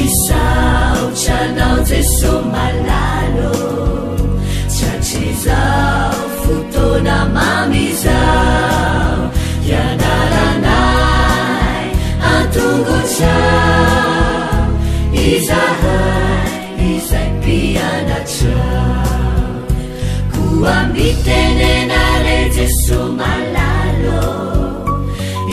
Misaotra anao Jeso malala ô, Tratrizao fotoana mamy izao, Hianaranay an-tongotrao, Izahay izay mpianatrao. Koa mitenena re Jeso malala ô,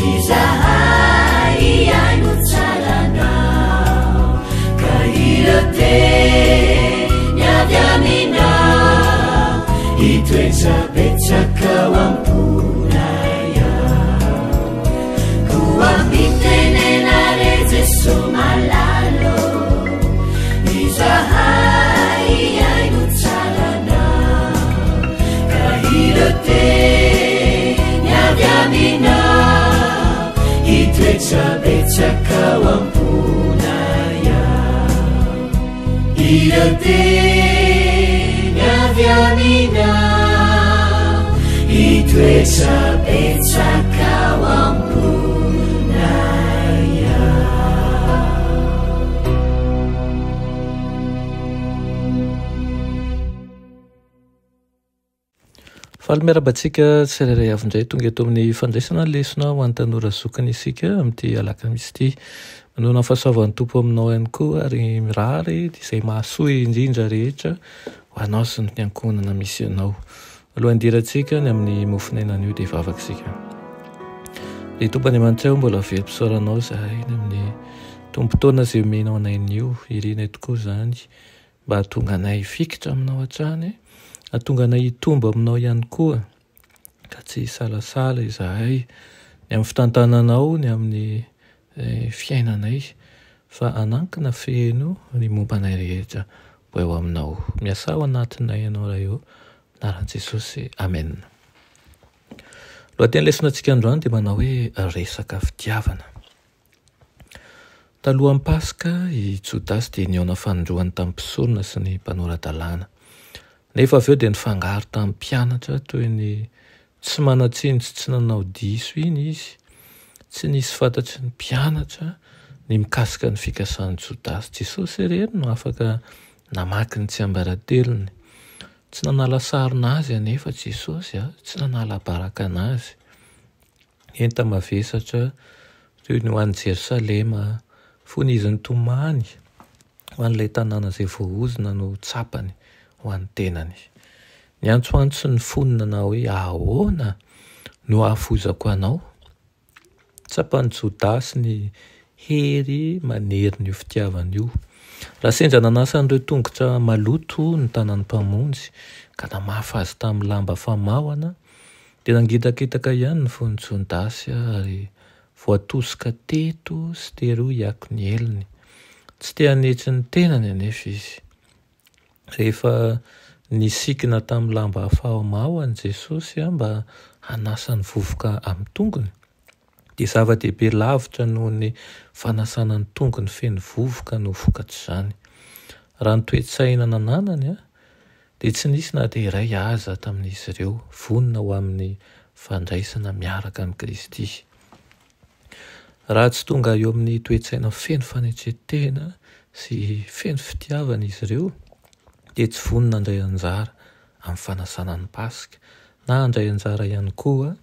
Izahay hihaino tsara anao, Ka ireo teny avy aminao, Hitoetra betsaka ao am-ponay ao. Koa mitenena re Jeso malala ô, Izahay hihaino tsara anao, Ka ireo teny avy aminao, Hitoetra betsaka ao am-ponay ao. Ireo teny avy aminao, Hitoetra betsaka ao am-ponay ao. Faly miarahaba antsika tsirairay avy indray tonga eto amin'ny fandraisana lesona ho an'ny tanora zokiny isika amin'ity alakamisy ity. Manoana ny fahasoavan'ny Tompo aminao ihany koa ary mirary izay mahasoa indrindra rehetra ho anao sy ny ankohonana misy anao. Alohan'ny hidirantsika ny amin'ny mofon'aina anio dia hivavaka isika. Ry Tompo Andriamanitra ô, mbola velom-pisaoranao izahay ny amin'ny tombon-taona izay omenao anay anio. Irinay tokoa izany mba hahatonga anay hifikitra aminao hatrany, hahatonga anay hitombo aminao ihany koa, ka tsy hisalasala izahay ny amin'ny fitantananao, ny amin'ny eh, fiainanay, fa hanankina feno ny momba anay rehetra ho eo aminao. Miasà ao anatinay ianao Ray ô, anaran'i Jesosy, Amen. Lohateny lesona antsika androany dia manao hoe resaka fitiavana. Talohan'ny Paska, i Jodasy dia nihaona fanindroany tamin'ny mpisorona sy ny mpanora-dalàna. Nefa avy eo dia nifangaro tamin'ny mpianatra toy ny tsy manan-tsiny sy tsy nanao diso iny izy. Tsy nisy fantatry ny mpianatra ny mikasika ny fikasan'i Jodasy. Jesosy irery no afaka namaky ny tsiambaratelony. Tsy nanala sarona azy anefa Jesosy, tsy nanala baraka an'azy. Enta-mavesatra toy ny ho an'i Jerosalema fony izy nitomany ho an'ilay tanàna izay voaozona no tsapany ho an'ny tenany. Niantsoantso ny fony nanao hoe, Ahoana no hahafoizako anao? Tsapan'i Jodasy ny hery manerin'io fitiavana io. Raha sendra nanasa an'ireo tongotra maloto ny tanan'ny Mpamonjy ka namafa azy tamin'ny lamba famahana, Dia nangitakitaka ihany ny fon'i Jodasy ary voatosika teto sy teroa hiako ny helony. Tsy te hanetry ny tenany anefa izy. Rehefa nisikina tamin'ny lamba famaohany Jesosy mba hanasa ny vovoka amin'ny tongony, dia zava-dehibe lavitra noho ny fanasana ny tongony feno vovoka no vokatr'izany. Raha ny toe-tsaina nananany, dia tsy nisy na dia iray aza tamin'izy ireo vonona ho amin'ny fandraisana miaraka amin'i Kristy. Raha tsy tonga eo amin'ny toe-tsaina feno fanetren-tena sy feno fitiavana izy ireo, dia tsy vonona handray anjara amin'ny fanasana ny Paska, na handray anjara ihany koa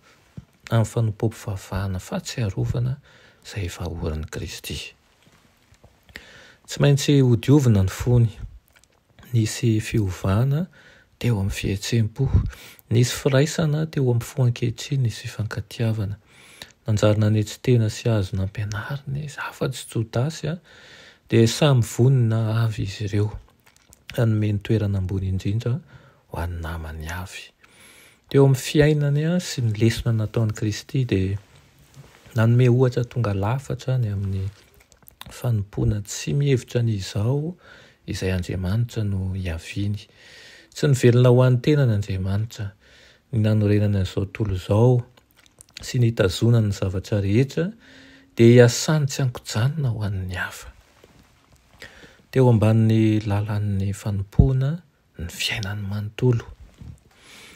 amin'ny fanompoam-pivavahana fahatsiarovana izay efa aorin'i Kristy. Tsy maintsy hodiovina ny fony. Nisy fiovana teo amin'ny fihetseham-po. Nisy firaisana teo amin'ny fo ankehitriny, nisy fifankatiavana. Nanjary nanetry tena sy azo nampianarina izy, afa-tsy Jodasy, dia samy vonona avy izy ireo hanome ny toerana ambony indrindra ho an'ny namany avy. Teo amin'ny fiainany sy ny lesona nataon'i Kristy dia nanome ohatra tonga lafatra ny amin'ny fanompoana tsy mihevitra ny izao izay Andriamanitra no hiaviany. Tsy nivelona ho an'ny tenany Andriamanitra. Ny nanorenany an'izao tontolo izao sy ny hitazonany ny zavatra rehetra dia hiasany tsy an-kijanona ho an'ny hafa. Teo ambanin'ny lalan'ny fanompoana ny fiainany manontolo.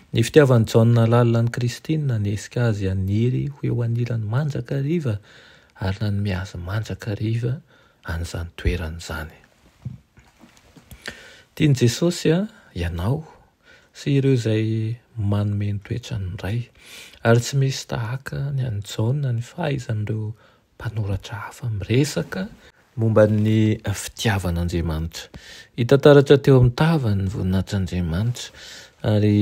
Ny fitiavan'i Jaona lalina an'i Kristy no nanesika azy haniry ho eo anilany mandrakariva ary nanome azy mandrakariva an'izany toerana izany. Tian'i Jesosy ianao sy ireo izay manome ny toetran'ny Ray, ary tsy misy tahaka ny an'i Jaona ny fahaizan'ireo mpanoratra hafa miresaka momba ny fitiavan'Andriamanitra. Hita taratra teo amin'ny tavany ny voninahitr'Andriamanitra, ary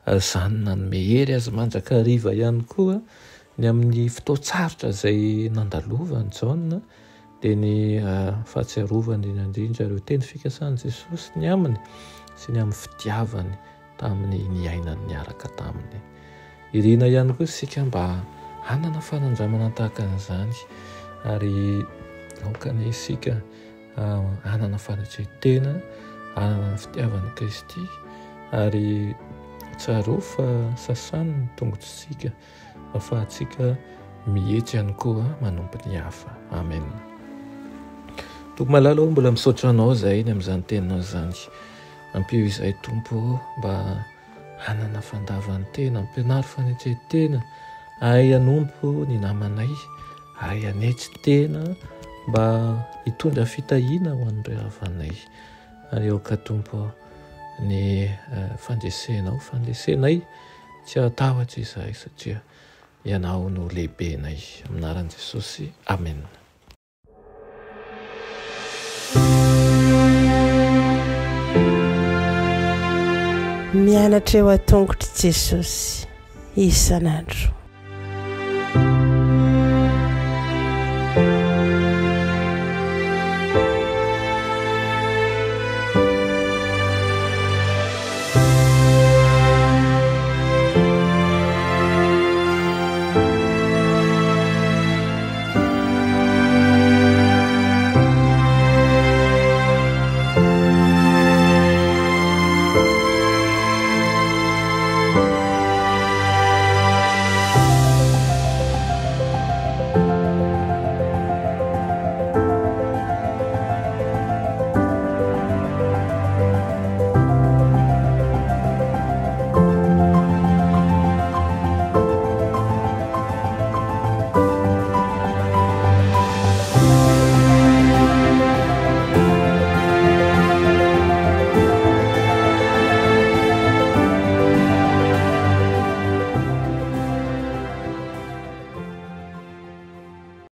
izany nanome hery azy mandrakariva ihany koa ny amin'ny fotoan-tsarotra izay nandalovan'i Jaona, dia ny fahatsiarovany indrindra indrindra ireo teny fikasan'i Jesosy ny aminy sy ny amin'ny fitiavany tamin'ny niainany niaraka taminy. Irina ihany koa isika mba hanana fanandramana tahaka an'izany ary aoka anie isika hanana fanetren-tena, hanana ny fitiavan'i Kristy ary tsarovy fa sasany ny tongotr'isika afahantsika mihetsy ihany koa manompo ny hafa. Amen. Tompo malala ô, mbola misaotra anao izahay ny amin'izany teninao izany. Ampio izahay Tompo ô mba hanana fandavan-tena, ampianaro fanetren-tena, ahay hanompo ny namanay, ahay hanetry tena mba hitondra fitahiana ho an'ireo havanay. Ary aoka Tompo ny fandresenao, fandresenay Tsy hatahotra izahay satria Ianao no lehibenay. Amin'ny anaran'i Jesosy, amena. Mianatra eo an-tongotr'i Jesosy isan'andro.